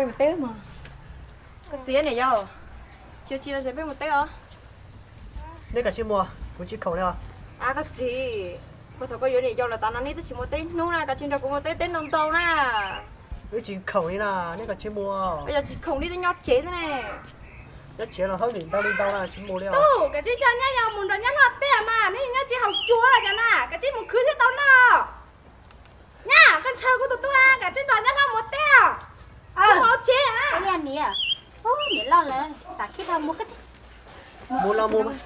Peb mus teb mas. Koj txiv, niam yau, tsis tsis los peb mus teb os. Nej kav tsij mus, kuv tsis khoom li os. Koj txiv, puag thaum koj yuav niam yau lawm tas no nej twb tsis mus teb hnub na, kav tsij nrog kuv mus teb teb ntau ntau na. Wb tsis khoom li na, nej kav tsij mus. Yog tsis khoom nej twb nyob tsev xwb ne. Nyob tsev los hauj lwm ntau li ntau na, tsis mus li os. Kav tsij nrog nyab yau mus nrog nyab hlob teb mas, nej nyob tsis haum cuav los cas na, kav tsij mus khwv thiaj tau noj. Nyab, koj ntshaw kuv tus tub na, kav tsij nrog nyab hlob mus teb os. Mus hauv tsev na. Niam loj lawm, xav khib dhau mus. Mus los mus.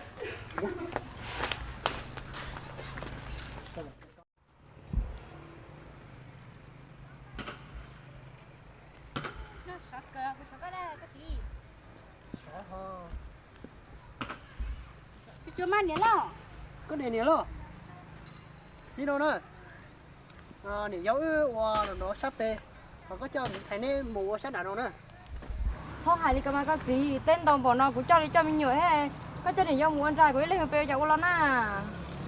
Tsuas tsuas mas niam loj. Koj niam, niam loj, li no na, niam yau wb ua nov sab pem, ho koj coj me ntxhais neb mus ua sab nram no na. Txhob hais li ko mas koj txiv, teb ntau npaum no kuv coj li coj me nyuam thiab, koj coj niam yau mus ua nra kuv ib leeg pem cas ua los na.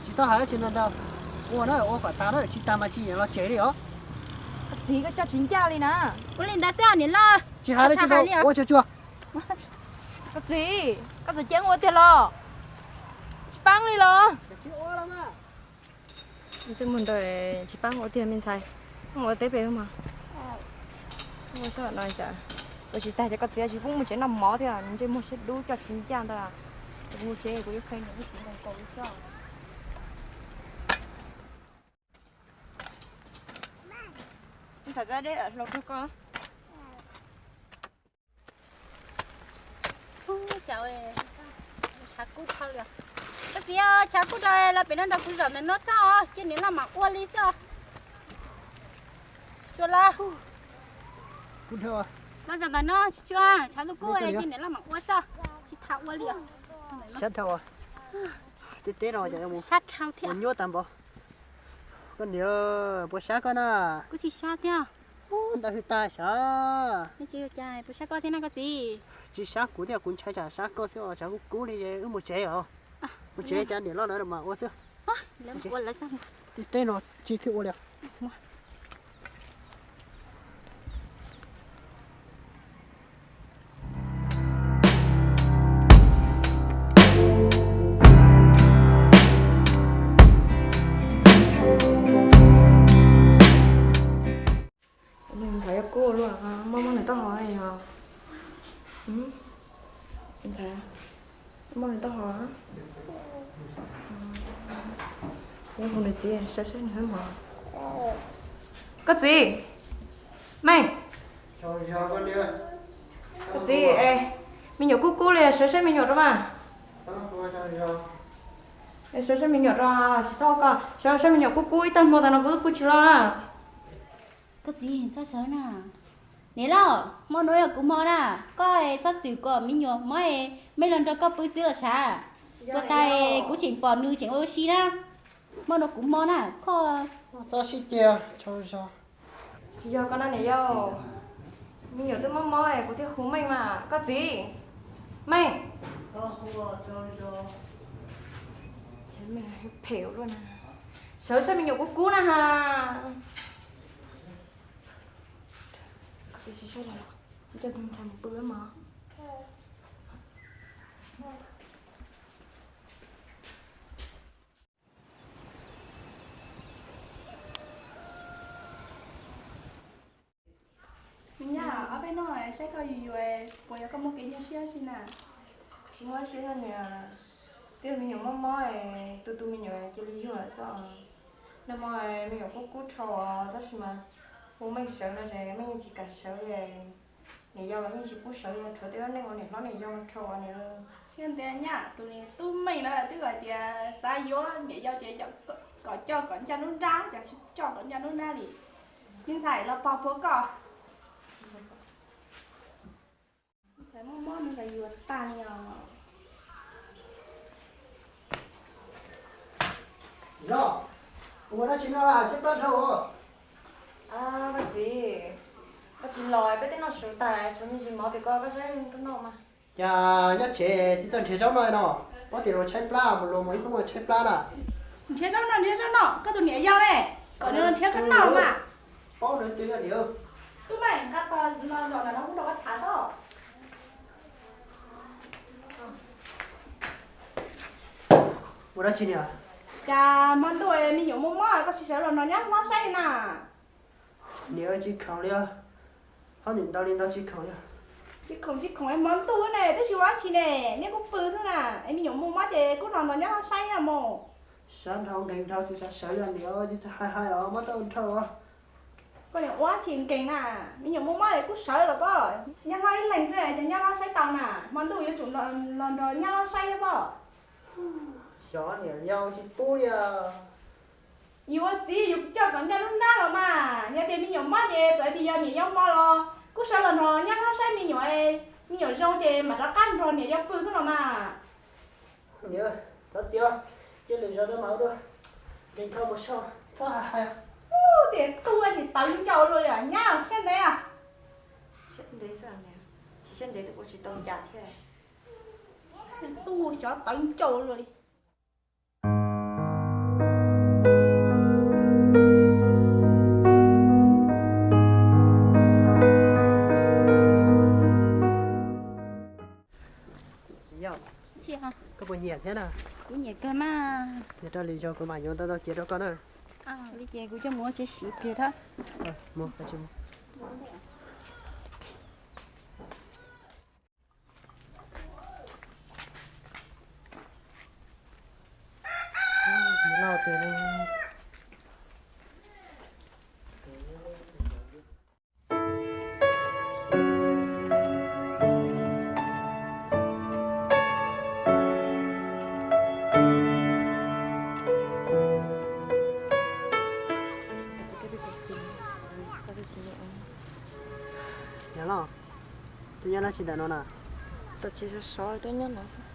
Tsis txhob hais dab tsi ntau ntau, ua na, ua kom tas na, tsis tas mas tsis los tsev li os. Koj txiv, koj coj tsis ncaj li na. Ua li ntawd xwb niam loj. Tsis hais dab tsi ntau, ua tsuag tsuag. Koj txiv, koj txawm cia wb ua tiag los? Tsis paub li los? Ntsej muag ntawd tsis paub ua tiag me ntxhais. Mus ua teb pem mas. Ua sab no, ua tsis tag ces koj txiv tsis pub mus tsev noj mov thiab, ntsej muag siab dub coj tsis ncaj ntawd. Kuv mus tsev kuv yuav qhia niam thiab txiv nkaus li xwb. Ntxhais, txhob deb hlau rau koj. Tshav kub dhau li. Koj txiv, tshav kub dhau, los pem no nrog kuv zaum ntawm no xwb os, cia niam loj mam ua li xwb os. Tsuas los. Los zaum ntawm no tsuas, tshav ntuj kub, cia niam loj mam ua xwb, tsis tham ua li os. Sab dhau, teb teb no sab dhau thiab, nyuaj tag npaum. Koj niam, puas sab koj na? Kuv tsis sab thiab. Ntawd hwj tag sav. Puas sab koj thiab na koj txiv? Tsis sab kuv thiab, kuv ntshai tsam sab koj xwb os, tshav kub kub li wb mus tsev os. Mus tsev cas niam loj lawv mas ua xwb. Teb teb no tsis thwj ua li. Ntxhais yuav kub luaj, muab muab nws taub hau yog. Ntxhais, muab nws taub hau. Hu nws txiv sawv sawv nws hab mog. Koj txiv, Meej. Koj txiv, me nyuam kub kub li, sawv sawv me nyuam rau mas. Sawv sawv me nyuam rau, tsis txhob koj, sawv sawv me nyuam kub kub ib tag hmo tas no kuv twb pw tsis los na. Koj txiv, txhob sawv na. Niam loj, hmo no yog kuv hmo na, koj txhob txwm kom me nyuam mob, Meej los nrog koj pw xwb los sav. Puas tas kuv tseem pom nws tseem ua si na. Hmo no kuv hmo na, koj txhob sib ceg. Tsis yog koj na niam yau, me nyuam twb mob mob kuv thiaj hu Meej mas. Koj txiv, Meej. Phem luaj na, sawv sawv me nyuam kub kub na has. Koj txiv, sawv sawv los, coj tus ntxhais mus pw mog. Me nyab, ob peb hnub no saib koj yuag yuag, puas yog koj muaj kev nyuaj siab ua si na? Tsis nyuaj siab niam, twb yog me nyuam mob mob, tu tu me nyuam cia li yuag lawm xwb. Nag hmo me nyuam kub kub dhau tab sis mas hu Meej sawv no ces Meej yeej tsis kam sawv li. Niam yau los yeej tsis pub sawv li, tshuav tej lub neej ua niam hlob niam yau no dhau niam. Siab ntev nyab, tus niam tub Meej no twb hais tias xav yuav niam yau ces kom coj kom ncaj nruab nrab, cas tsis coj kom ncaj nruab nrab li. Me ntxhais los pog puag koj. Ntxhais mob mob no los yuav tag li os. Los, ua dab tsi no lawm, tshaib plab dhau. Koj txiv, koj tsis los peb twb noj su tas, tshuav me ntsis mov tim ko koj saib rau noj mas. Cas nyob tsev tsis txawj nrhiav zaub noj no, paub tias luag tshaib plab, mus luag mus ib hnub no tshaib plab na. Nrhiav zaub noj, nrhiav zaub noj, koj tus niam yau ne, kom nws los nrhiav koj noj mas. Paub nws twg yog niam. Tub Meej, nqa tog no zos ntawm no kuv nrog koj tham sob. Ua dab tsi niam? Cas hmo ntuj me nyuam muaj mob koj tsis sawv los nrog nyab hlob saib na? Niam, tsis khoom li os, hab nim ntau li ntau tsis khoom li. Tsis khoom tsis khoom es hmo ntuj ne, twb tsis ua dab tsi ne, niaj kuj pw xwb na, es me nyuam muaj mob ces kuj los nrog nyab hlob saib na mus. Sab nrhau nkees nrhau tsis xav sawv li niam, tsis hais hais os, mob tau nrhau os. Koj niam ua dab tsi nkees na, me nyuam muaj mob es kuj sawv los pob, nyab hlob ib leeg xwb ces nyab hlob saib tau na, hmo ntuj yuav tsum los nrog nyab hlob saib thiab pob. Xyov niam yau tsis pub li. Yus ua txiv yus coj kom ncaj lub hnab los mas, yog tias me nyuam mob ces txawm tias yog niam yau mob los kuj sawv los nrog nyab hlob saib me nyuam, me nyuam zoo ces mam rov qab nrog niam yau pw xwb los mas. Niam, thov txim os, cia lwm zaus rau mam ua dua. Nkees dhau mus so, txhob hais hais. Ub, tias tuaj tsis tawv ncauj luaj li os, nyab siab ntev. Siab ntev xwb, tsis siab ntev tus ua tsis tau cas thiab. Tuaj xyov tawv ncauj luaj li. Yog, koj puas nyiam thiab na? Kuv nyiam kawg mas. Yog rau lwm zaus kuv mam yuav tau tau cev rau koj na. Li ces kuv coj mus ua tsev siv pliag thab. Mus, koj tsis mus. Niam lauj, tes ne. Niam lauj, twb nyob dab tsi ntawm no na? Tam sim sov sov twb nyob no xwb.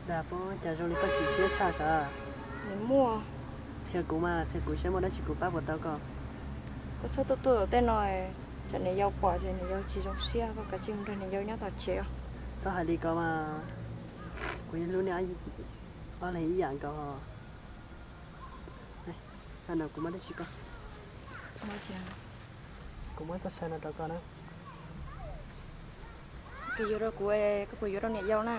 Dag, puas cas zoo li koj chim siab tshaj sav? Nws muaj. Qhia kuv mas, qhia kuv saib muaj dab tsi kuv pab puas tau koj. Koj txhob tuaj tuaj tej no, tsam niam yau pom ces niam yau tsis zoo siab, koj kav tsij mus nrog niam yau nyob tom tsev os. Txhob hais li ko mas, kuv hlub nej ob leeg ib yam nkaus. Kuv muab dab tsi koj? Kuv muab txoj sai no rau koj na. Koj yuav rau kuv, koj puas yuav rau niam yau na?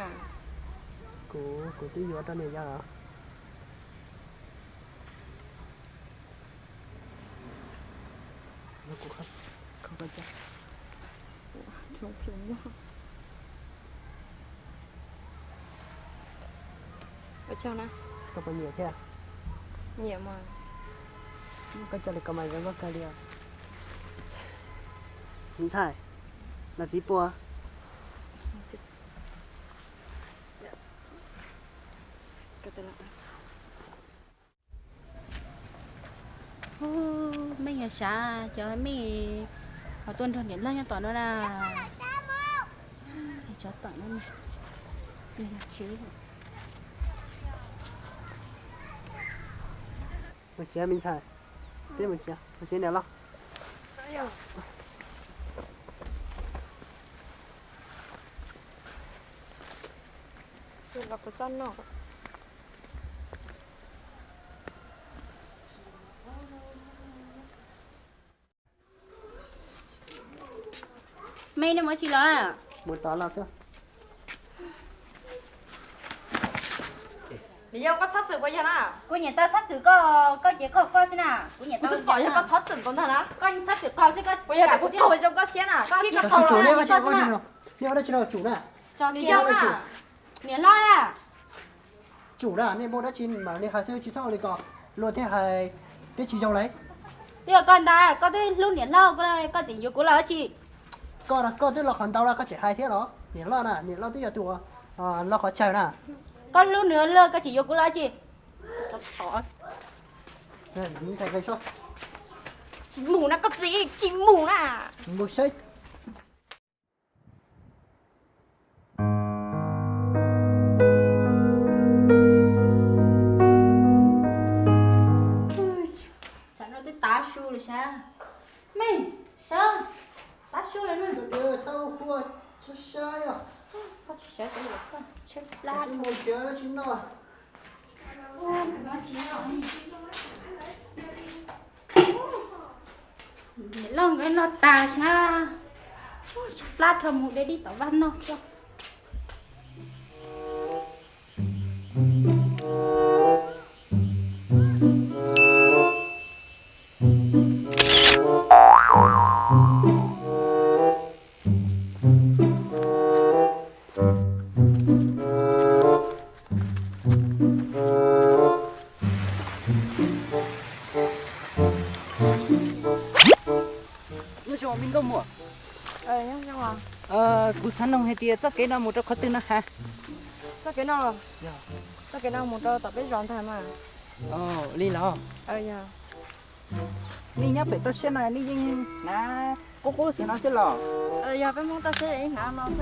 Kuv, kuv twb yuav rau niam yau. Ua tsaug na. Koj puas nyiam thiab? Nyiam mas. Koj coj li ko mas zoo nkauj kawg li os. Me ntxhais, los txiv puas? Ub, Meej yog sav, cov Meej ho tuaj nrog niam loj nyob tom no na. Tsov tom no, mus tsev me ntxhais, peb mus tsev, mus tsev niam loj. Mej, nej mus tsi los? Mus tod los xwb. Niam yau, koj txhob txwm puas yog na? Kuv nyiam tau txhob txwm koj, koj ces koj koj xwb na. Kuv nyiam tau, kuv twb pom yog koj txhob txwm nkaus ntag na. Koj txhob txwm koj xwb, koj puas yog kuv tau zoo koj siab na? Koj tsis tsum, nej ua dab tsi los tsum na. Niam yau na. Niam hlob na. Tsum na, mej muaj dab tsi mam li hais xwb, tsis txhob ua li ko, luag thiaj hais peb tsis zoo lawm. Twb yog koj ntag, koj twb hlub niam hlob, koj tseem yuav kuv los dab tsi? Koj, koj twb los qhov ntau los koj tseem hais thiab los? Niam loj na, niam loj twb yog tus los qhov tsawg na. Koj hlub nws lawm koj tseem yuav kuv los dab tsi? Tsis mus na koj txiv, tsis mus na. Mus saib. Tsam no twb tav su lawm sas. Mej, sawv, tav su lawm na. Txhob ua, sawv, sawv, tsheb plab. Tsis noj. Niam loj nkawd noj tas sab, tshaib plab rho mus de dib tom vaj noj xwb. Nyob zoo me nkauj muam. Kuv xav noog hais tias txoj kev no mus rau qhov twg no ha? Txoj kev no, txoj kev no mus rau tom peb zos ntag mas. Li los? Nej nyob pem toj siab no nej yeej hnav qub qub xwb no xwb los? Yog peb Hmoob toj siab yeej hnav no xwb.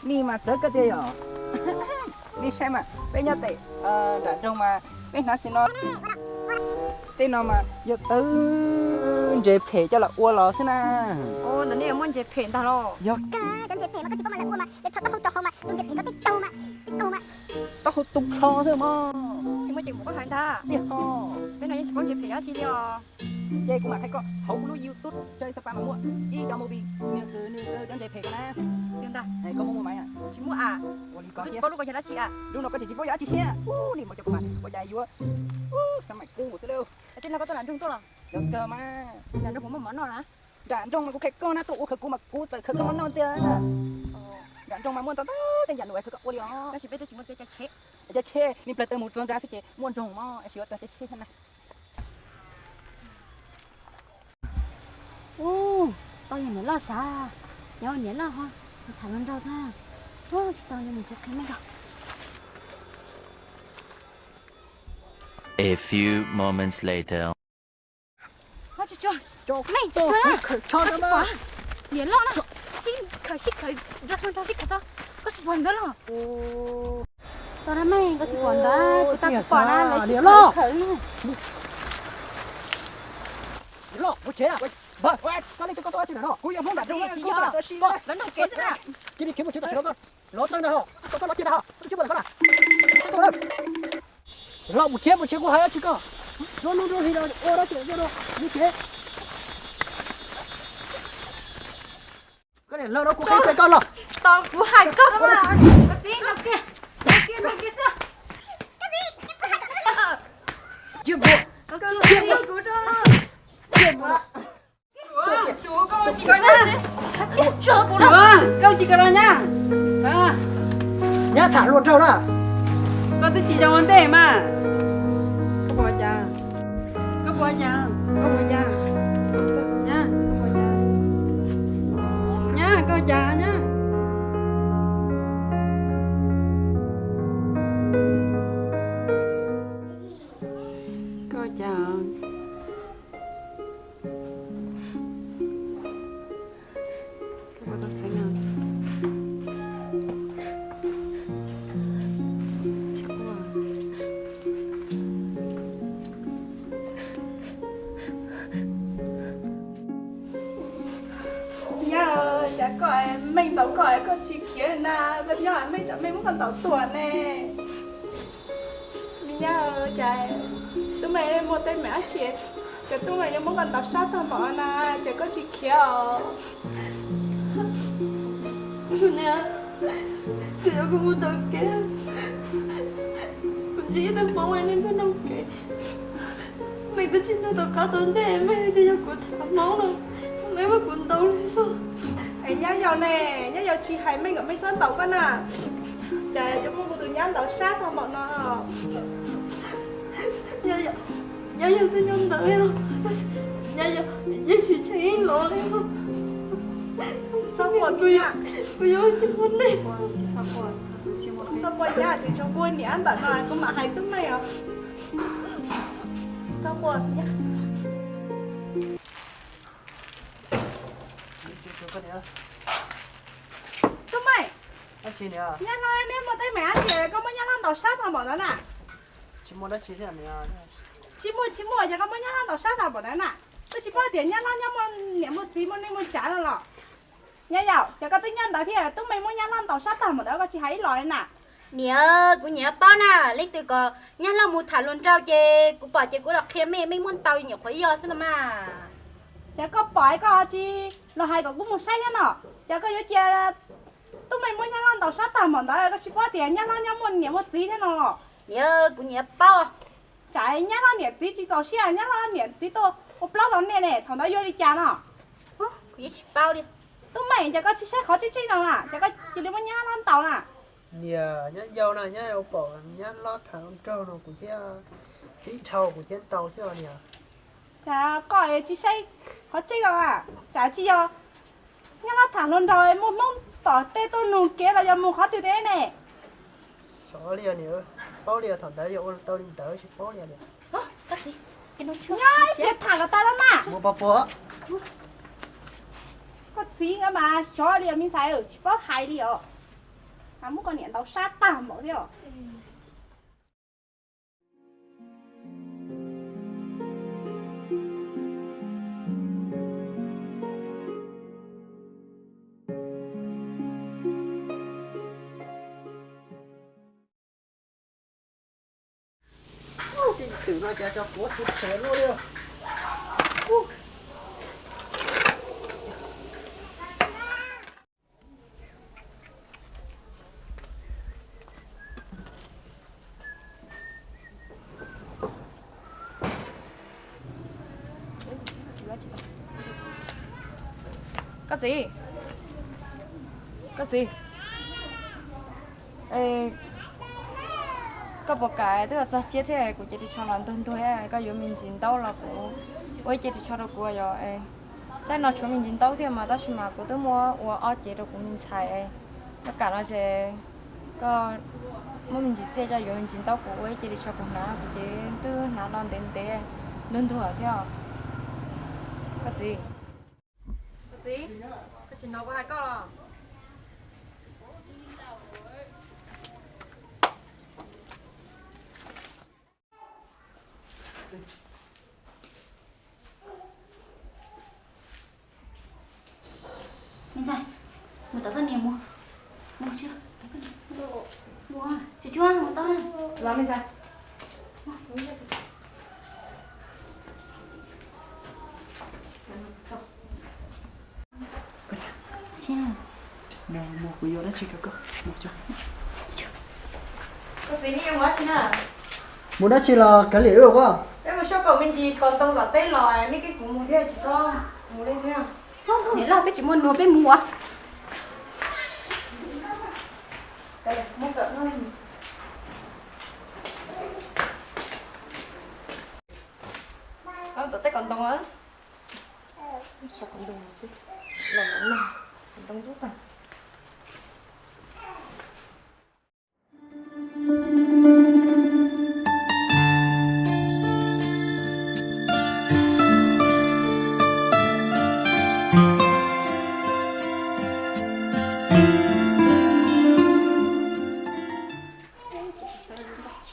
Nej mas txawv kawg tiag yom. Nej saib mas peb nyob pem nram nroog mas peb hnav xwb no. Tej no mas yog tawb ntses phem coj los ua los xwb na. Ntawm nej muaj ntses phem ntag los? Yog. Cov ntses phem mas koj tsis paub mas lawv ua mas lawv rho taub hau rau hauv mas tus ntses phem koj tej tug mas, tej tug mas taub hau tu kho xwb mog. Tsis muaj ceem mus koj hais ntag. Tiag ho. Peb no yeej tsis paub ntses phem dab tsi li os. Ces kuv mam hais koj, hauv kuv lub YouTube rau Instagram mas muaj ib cov movie nws, nws cov ntses phem ko na. Tiag ntag. Koj muaj muaj mas? Tsis muaj a. Ua li ko tsis paub lub ko yog dab tsi a. Lub no koj tseem tsis paub yog dab tsi thiab. Ub, nej muab cov kuv mas ua cas yuav xav maim kub xwb lauj. Tej no koj tuaj nram nroog tuaj los? Yog kawg mas. Nram nroog puas muaj mov noj na? Nram nroog mas kuv qhia koj na, tuaj ua khawv kuv mas kuv txawm khawv koj mov noj tiag. Nram nroog mas muaj ntau ntau tej yam nus khawv koj ua li os. Tab sis peb twb tsis muaj txiv caij tsheb. Caij tsheb, nej plawg taws mus txog nrad xwb ces muaj nroog mog, es yuav txog caij tsheb thiab na. Ub, tau yog niam loj sav, nyob niam loj ho tham hluas nraug thiab. Ub, tsis tau yog niam tsis qhia meej ko. A few moments later. Meej, niam loj na, sib khawm sib khawm nrog hluas nraug sib khawm tau, koj tsis pom ntawd los? Tau na meej, koj tsis pom ntawd, kuv tau kuv pom na, lawv sib khawm khawm na. Niam loj, mus tsev na. Koj leej twg koj tuaj dab tsi ntawm no? Kuv yog Hmoob nram nroog, kuv tsis tau txawv si. Cia li khiav mus tsev tam sim no koj. Lov tawg ntag hos, koj txhob lov kiag ntag hos, koj tsis muaj ntawm koj na. Los mus tsev, mus tsev, kuv hais dab tsi koj. Nruab hnub nruab hli no ua dab tsi no, mus tsev. Koj niam lawv no kuv qhia koj los. Kuv hais koj no mas. Koj txiv, ntaus kiag, ntaus kiag, ntaus kiag xwb. Cia mus, cia mus, cia mus. Koj tsis kawm los nyab. Nyab tham hluas nraug na. Koj twb tsis zoo ua ntej mas. Koj puas ua cas? Koj puas ua cas? Koj puas ua cas? Nyab, koj puas ua cas? Nyab, koj ua cas nyab? Koj ua cas? Nyab, cas koj, Meej ntaus koj es koj tsis khiav na? Koj nyob Meej tsam Meej muab koj ntaus tuag ne. Me nyab, cas tub Meej muaj teeb meem dab tsi, cas tub Meej yuav muab koj ntaus sab tag npaum no na, cas koj tsis khiav os? Kuv niam, twb yog kuv mus tom kev, kuv ntsib ib tug Hmoob es nws nrog nws kev, Meej twb tsis nrog tau koj tau ntej, Meej hais tias yog kuv tham Hmoob no, Meej muab kuv ntaus li xwb. Es nyab yau ne, nyab yau tsis hais Meej kom Meej txhob ntaus koj na, cas yuav muab kuv tus nyab ntaus sab tag npaum no. Nyab yau twb nyob ntawd, nyab yau yeej tsis cheem ib los li. Txhob quaj, kuv yuav ua tsis muaj nej. Txhob quaj, nyab, tseem tsoo kuv niam ntawm no kuv mam hais tub Meej os. Txhob quaj, nyab. Tub Meej, nyab no neb muaj teeb meem dab tsi koj muab nyab hlob ntaus sab tag npaum ntawd na? Tsis muaj, tsis muaj, ces koj muab nyab hlob ntaus sab tag npaum ntawd na? Koj tsis paub tias nyab hlob nyob muaj niam muaj txiv muaj neej muaj tsav no los? Nyab yau, ces koj twb nyob ntawd thiab tub Meej muab nyab hlob ntaus sab tag npaum ntawd koj tsis hais ib los li na? Niam, kuv nyiam paub na, leej twg kom nyab loj mus tham hluas nraug ces kuv pom ces kuv los qhia mej, mej muab ntaus nyuam qhuav yog xwb no mas. Ces koj pom koj tsis los hais kom kuv mus saib thiab no, ces koj yuav cia tub mej muab nyab loj ntaus sab tag npaum ntawd, koj tsis paub tias nyab loj nyob muaj niam muaj txiv thiab no los? Niam, kuv nyiam paub. Tsam nyab loj niam txiv tsis txaus siab, nyab loj niam txiv tuaj ua plaub los nej ne, thaum ntawd yuav li cas no? Kuv yeej tsis paub li. Tub mej, ces koj tsis saib qhov tseeb tseeb no na, ces koj cia li muab nyab loj ntaus na. Niam, nyob yau no nyob pom nyab loj tham hluas nraug no kuv thiaj tib dhau kuv thiaj ntaus xwb os niam. Cas koj tsis saib qhov tseeb no na, tsam tsis yog nyab loj tham hluas nraug muaj hmoob tom tej tuaj nug kev los yog mus qhov twg tej ne. Xyov li niam, paub li thaum ntawd yog ua tau li ntawd tsis paub li niam. Nyob ib pliag tham kom tas los mas. Koj txiv nkawd mas xyov li me ntxhais tsis paub hais li os. Muab koj niam ntaus sab tag npaum thiab. Tej twm no cas cov quav tshuav tshuav luaj li. Koj txiv, koj txiv, koj puas kam twb txog tsiab thiab kuv cia li tso los ntuag ntuag, koj yuav me ntsis ntaub los kuv ua ib ce ris tsho rau kuv yom. Tsaib no tshuav me ntsis ntaub thiab mas tab sis mas kuv twb muab ua ob cev rau kuv me ntxhais. Koj kam no ces koj muab me ntsis txiaj coj yuav me ntsis ntaub kuv ua ib ce ris tsho kuv hnav, kuv ces twb hnav no ntev ntev ntuag ntuag thiab. Koj txiv, koj txiv, koj tsis hnov kuv hais koj los? Me ntxhais, mus tom koj niam mus. Mus tsis, mus, tsis tshua mus tau. Los me ntxhais. Mus, mus, kuv yuav dab tsi rau koj. Mus tso. Koj txiv, nej yuav mus dab tsi na? Mus dab tsi los kav liam wb os. Peb mus xyuas kaum me ntsis kaus ntoo tom teb los nej keb kuv mus thiab, tsis txhob mus li thiab. Niam loj, peb tsis muaj nus, peb mus ua. Tom teb kaus ntoo, kaus ntoo xwb, los kaus ntoo ntub tag.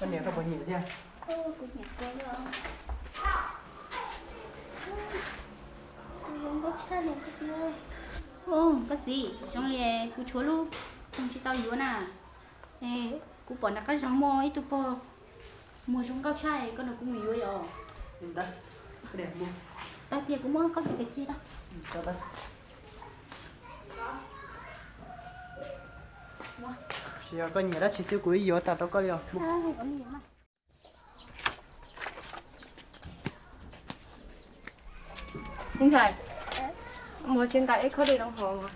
Koj niam, koj puas nyiam thiab? Kuv nyiam kawg li os. Kuv zoo nkauj tshaj li koj txiv. Koj txiv, zoo li kuv tshuav lub toog tsis tau yuav na. Kuv pom nram qab zos muaj ib tug pog muag zoo nkauj tshaj, koj nrog kuv mus yuav yom. Tag kis kuv muab koj tus kav ci rau. Tsis yog koj nyiam dab tsi xwb kuv ib yuav tag rau koj li os. Me ntxhais, mus tsis nqa ib khob dej rau hauv.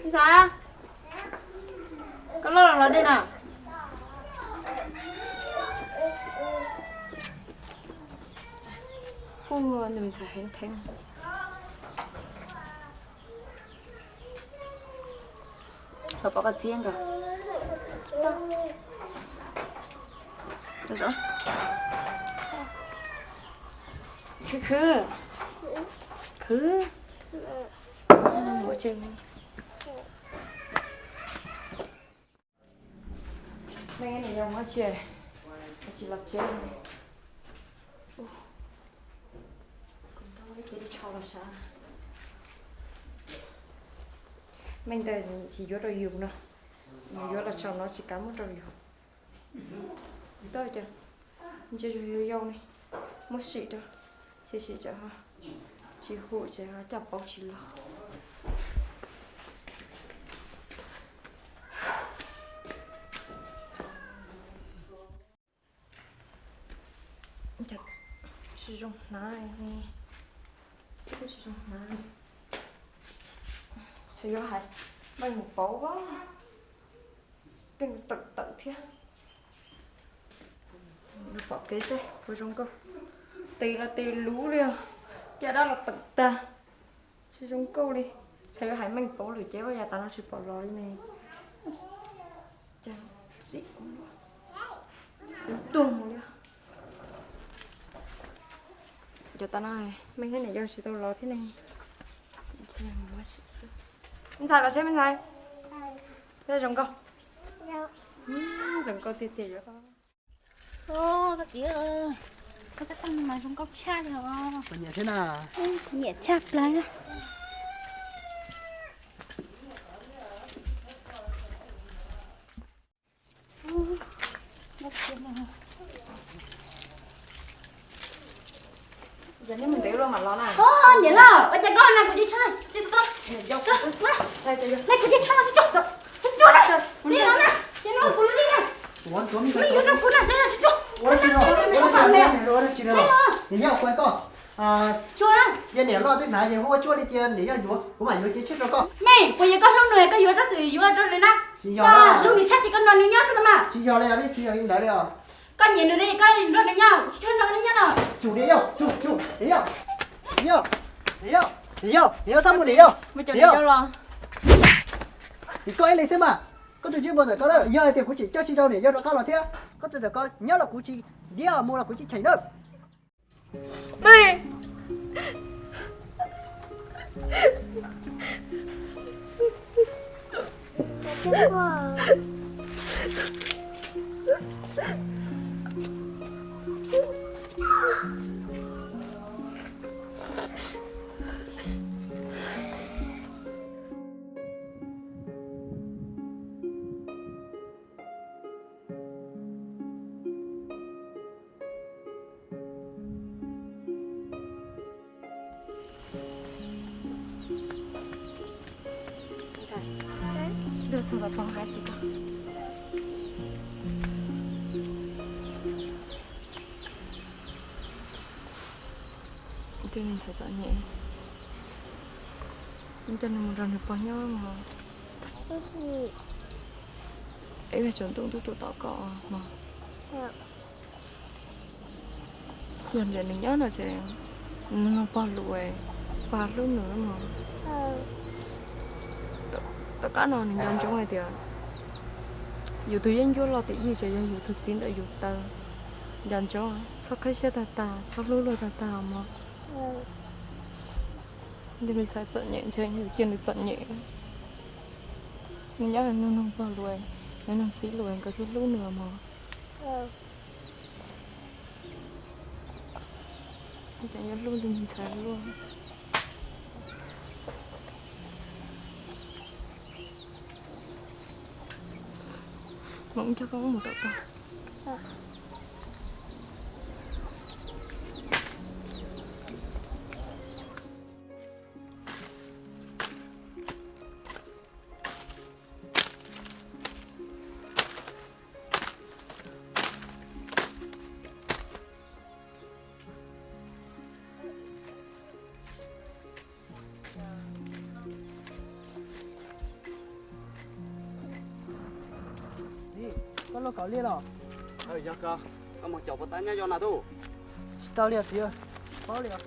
Ntxhais, koj loj los los dej na. Ub, nws ntxhais heev theeb. Los pom koj txiv nkawd. Khwv khwv. Khwv. Meej niam yau muab tsis, tsis los tsev. Ua, kuv ntaub ib ce dib tsho los sav. Meej ntawd tsis yuav rau yus no, nws yuav los tsaus no tsis kav muab rau yus. Tau cas, ntsia yus yau yau ne, muab sim rau, tsis sim tsam ho tsis hum ces ho coj paub tsis los. Tsis zoo hnav, tsis zoo hnav. Txawm yuav hais, Meej mus pauv, tej tawm tawm thiab. Pom kev seb puas zoo nkauj. Tes los tes luv li os, caj dab los tawm tag, tsis zoo nkauj li. Txawm yuav hais Meej pauv lawm ces ua cas tav no tsis pom los li ne. Cas txim kuv tuag mus li. Cov tav no Meej thiab niam yau tsis tau los thiab ne. Me ntxhais los seb me ntxhais, zoo nkauj, zoo nkauj tiag tiag yuav. Koj txiv, koj tab tag mas zoo nkauj tshaj li os. Nyiam thiab na. Nyiam tshaj plaws na. Yog nej mus ntev luaj mam los na. Niam loj, ua cas koj hnav kuv cev tsho na? Hnav kuv cev tsho na, tsis tsuag, tsis tsuag na, li no na, ces no kuv li na. Me yuav rau kuv na, tsis tsuag. Niam yau, kuv hais koj, tsuag na. Yog niam loj twb hnav ces hu ua tsuag li, cia niam yau yuav, kuv mam yuav cev tshiab rau koj. Me, puas yog koj hlub nws koj yuav tab sis yuav rau nws na? Koj hlub nws tshaj ces koj nrog nws nyob xwb no mas. Tsis yog li, tsis yog li ntawd li os. Koj nyiam nws ne koj nrog nws nyob, tsis txhob nrog nws nyob no. Tsum niam yau, tsum, tsum niam yau. Niam yau, niam yau, niam yau, txhob mus niam yau. Niam yau, koj ib leeg xwb mas. Koj tus ntsej muag ntawm koj na, yog hais tias kuv tseem coj tsis tau niam yau rov qab los thiab, koj tus ntawm koj nyob los kuv tsis diab, mus los kuv tsis cheem na. Ntxhais, twb txog los pog hais tsis tau. Twb ntxhais txom nyem, coj nws mus nrog nws pog nyob mog. Ib pliag tsaus ntuj twb tuaj tos koj mog. Yog nrog nws nyob no ces nws nug pog lus, pog hlub nws mog. Tom qab no nws nco ntsoov hais tias yus tus yeeb ncuab loj tiam yig ces yog yus tus txiv ntawm yus taw. Nco ntsoov, txhob qhib siab tag tag, txhob hlub luag tag tag mog. Nws ntxhais txom nyem ntshe yus cia nws txom nyem. Nws nyob nws nug pog lus, nws nug txiv lus nkawd thiaj hlub nws mog. Cov yuav hlub nws ntxhais luaj. Mam coj koj mus tom koj. Koj luaj kaum liaj los? Yog koj, koj mus caum puas tau nyab yau na tub? Tsis tau li os txiv, paub li os.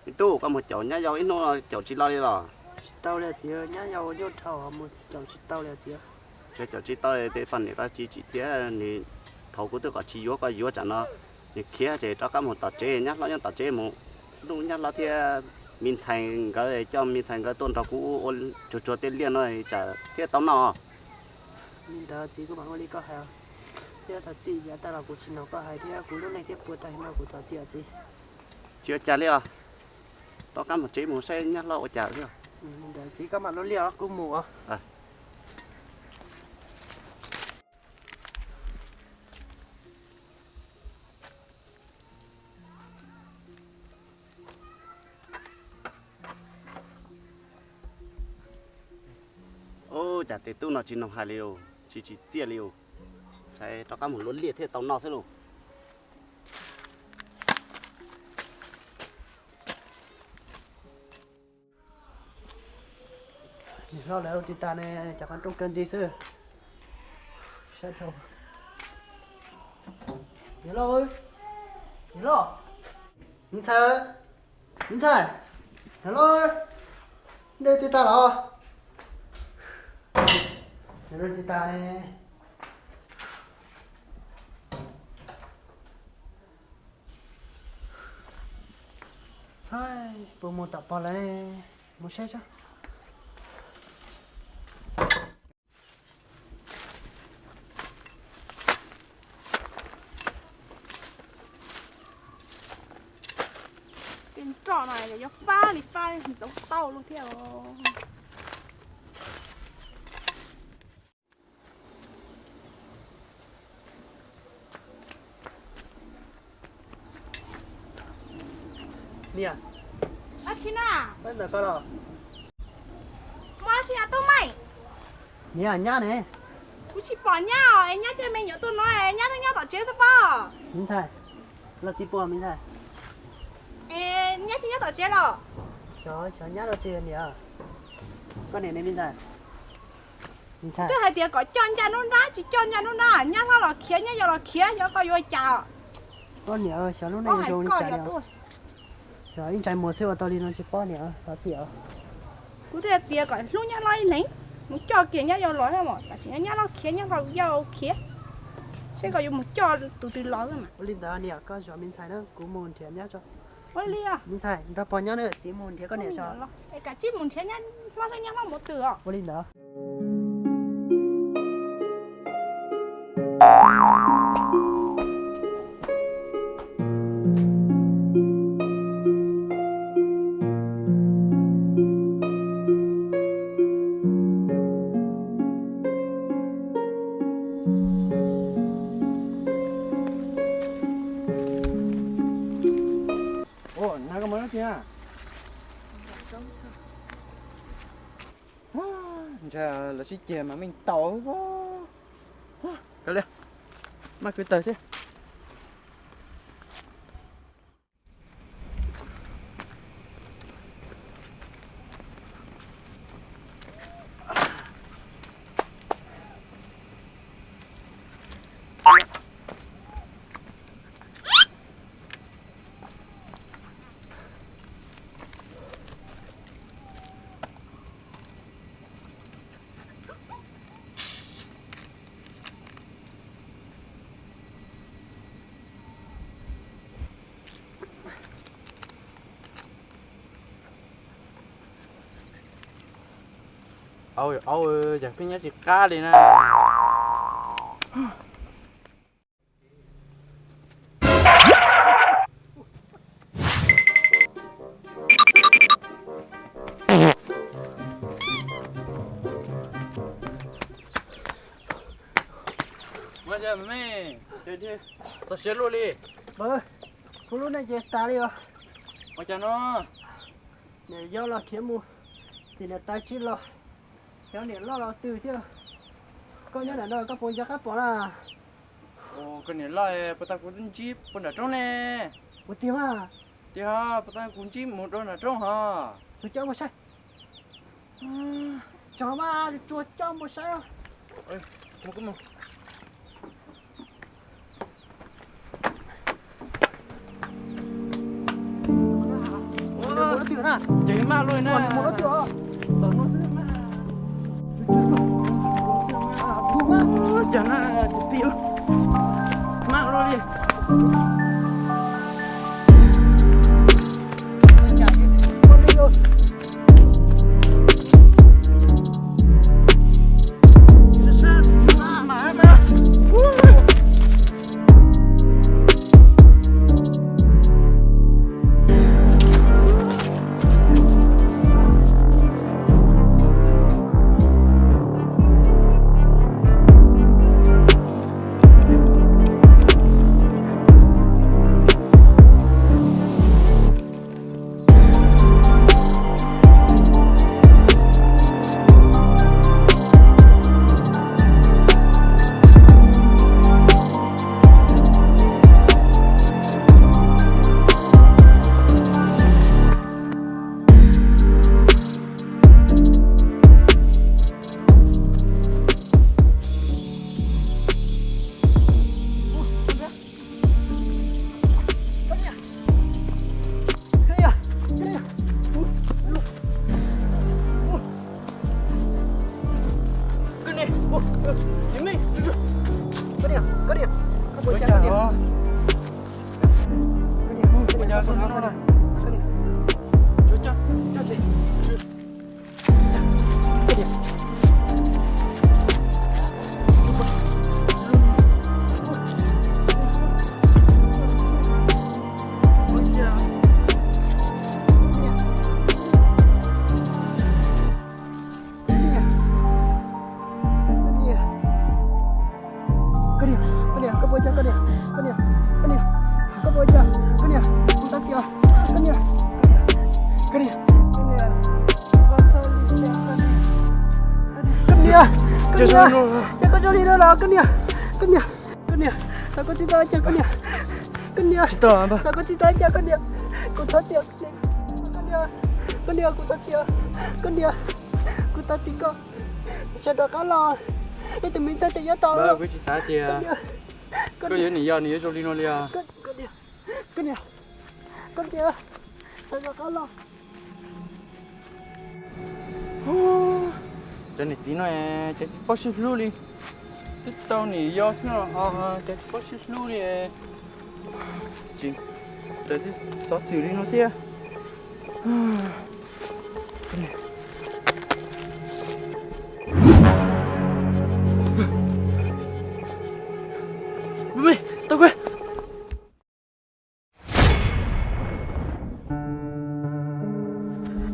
Me tub, koj mus caum nyab yau ib hnub caum tsis los li los? Tsis tau li txiv, nyab yau nyuaj dhau mus caum tsis tau li txiv. Ces caum tsis tau ces poj niam koj tsis tsim txiaj, nws thaum kuv twb kom tsis yuav koj yuav tsam no nws khiav ces rov qab mus tom tsev, nyab hlob nyob tom tsev mus hlub nyab hlob thiab. me ntxhais nkawd, coj me ntxhais nkawd tuaj nrog kuv ua tsuag tsuag tej liaj no tsam thiaj tau noj. Li ntawd txiv, kuv mam ua li koj hais. Thiab thov txim, yav tag los kuv tsis mloog koj hais thiab kuv lub neej thiab puas tag no kuv thov txim os txiv. Tsis ua cas li os. Rov qab mus tsev mus saib nyab hlob ua cas thiab. Li ntawd txiv, koj mam ua liaj os, kuv mus os. Ub, cas tes tub no tsis noog hais li os, tsis tsim txiaj li os. Saib rov qab mus luaj liaj thiaj tau noj xwb lauj. Niam hlob lawv ua tsis tas ne, cov qhov rooj kawg nti xwb. Saib dhau. Niam hlob, niam hlob, me ntxhais, me ntxhais, niam hlob, nej tsis tas los? Niam hlob tsis tas ne. Puas mus tom pog lawv ne? Mus saib tso. Tej nroj no yuav fab li fab ntxoov tauj luaj thiab os. Niam, dab tsi na? Ntawm koj los? Muaj dab tsi na tub Meej? Niam, nyab ne. Kuv tsis pom nyab os, es nyab coj me nyuam tuaj no, nyab twb nyob tom tsev xwb pob. Me ntxhais, los txiv puas me ntxhais? Es nyab tsis nyob tom tsev los? Xyov, xyov nyab rau twg niam. Koj niam ne me ntxhais? Me ntxhais, twb hais tias kom coj ncaj nruab nrab, tsis coj ncaj nruab nrab, nyab hlob los khiav, nyab yau los khiav, xyov koj yuav ua cas os. Koj niam, xyov lub neej zoo li cas. Xyov ib ntsais muag xwb ua tau li no tsis paub niam, thov txim os. Kuv thiaj tias kom hlub nyab hlob ib leeg, mus coj kiag nyab yau los thiab mas, tam sim no nyab hlob khiav, nyab hlob yau khiav, seb koj yuav mus coj tus twg los xwb mas. Ua li ntawd niam, koj zov me ntxhais na, kuv mus nrhiav nyab tso. Ua li os. Me ntxhais, nrog pog nyob na, txiv mus nrhiav koj niam tso. Es kav tsij mus nrhiav nyab hlob seb nyab hlob mus twg os. Ua li ntawd. Ua, nag koj mus dab tsi na? Ntshai lawv sib ceg mas meej tau. Kav liam, maj kwv tawg thiab. Au, au, yog peb nyob tsis qab li na. Txog siav luaj li. Kuv lub neej ces tas li os. Ua cas no? Niam yau los khiav mus, tim niam tais tsis los, xyov niam loj los twg thiab. Koj nyob ntawm no koj puas nco qab pom na? Koj niam loj, puas tau kuv ntsib puag nram roob ne? Puas tiag mas? Tiag, puas tau kuv ntsib mus rau nram roob hos. Tsuas coj mus saib. Tso mas, tsuas coj mus saib. Ces maj luaj na. Cas na, tus pib maj luaj li. Koj niam, koj niam, koj puas ua cas koj niam? Koj niam, koj niam, koj niam. Koj niam, koj niam, koj puas ua cas koj niam? Koj niam, koj niam, koj puas ua cas koj niam? Koj niam, koj niam, koj niam, koj niam, koj niam, koj niam, koj niam, ces koj zoo li no los koj niam, koj niam, koj niam, los koj tsis tau cas koj niam, koj niam, los koj tsis tau cas koj niam, kuv thov tias, koj niam, koj niam, kuv thov tias, koj niam, kuv thov txim koj, sawv rov qab los, ib tug me ntxhais tseem nyob tau. Kuv tsis xav tias koj yuav niam yog nws yuav zoo li no li os. Koj niam, koj niam, sawv rov qab los. Cov niam txiv no ces tsis paub sib hlub li, twb tau niam yau xwb no ho ces tsis paub sib hlub li, tsis, ces tsis xov xwm li no thiab.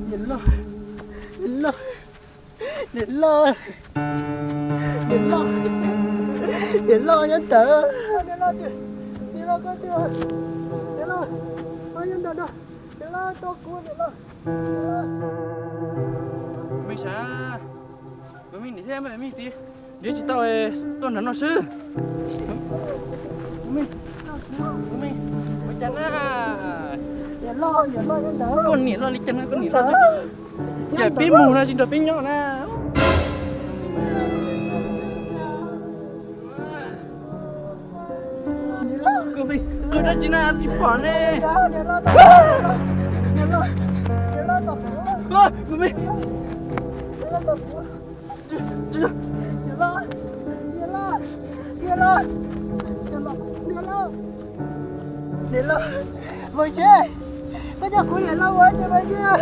Niam loj, niam loj, niam loj, niam loj, niam loj nyob ntawd. Niam loj, niam loj, koj twg, niam loj, nyob ntawd no, niam loj, tos kuv niam loj. Kuv me sav, kuv me niam thiab me txiv, nrhiav tsis tau, tuaj nram no xwb. Kuv me, kuv me, ua cas na? Koj niam loj li cas no, koj niam loj, cas peb mus no tsis nrog peb nyob na. Koj me, koj dab tsi na tsis pom ne? Koj me, niam loj, Vajtswv, koj coj kuv niam loj ua ces Vajtswv.